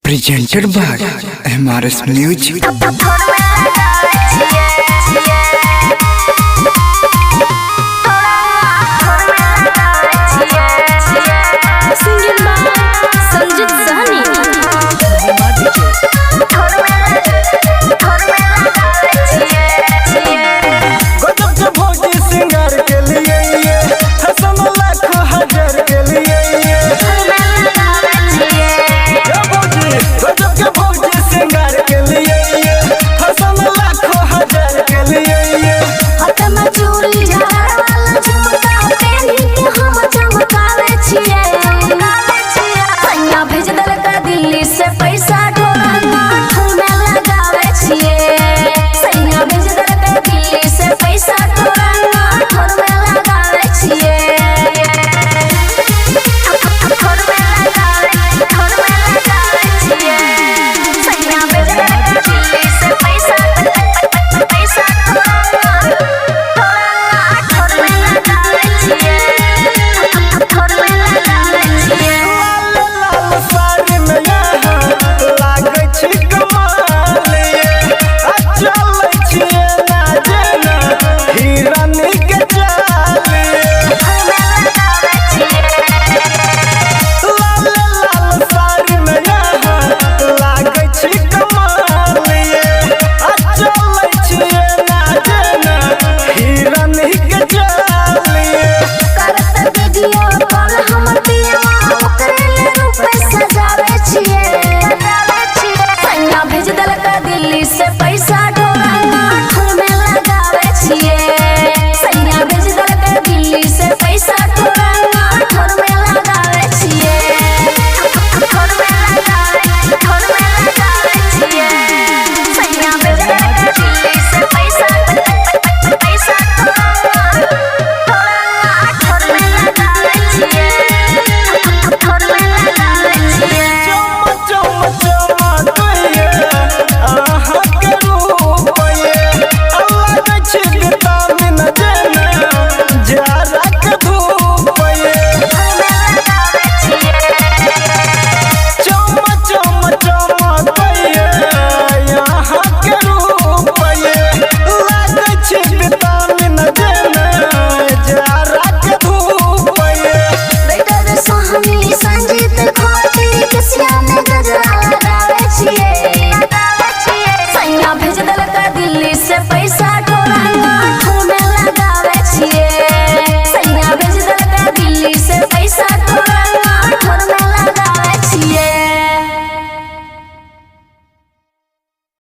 Presented by MRS Music. Singing by Sanjit Sahni. गजब के भौजी सिंगार के लिए ये हसन लाख हजार के लिए ये ये भौजी गजब के भौजी सिंगार के लिए ये हसन लाख हजार के लिए ये हाथमे चूड़ी झाड़ वाला झुमका पेन्ही के हम चमकावे छियै। सैया भेज देलक दिल्ली से पैसा।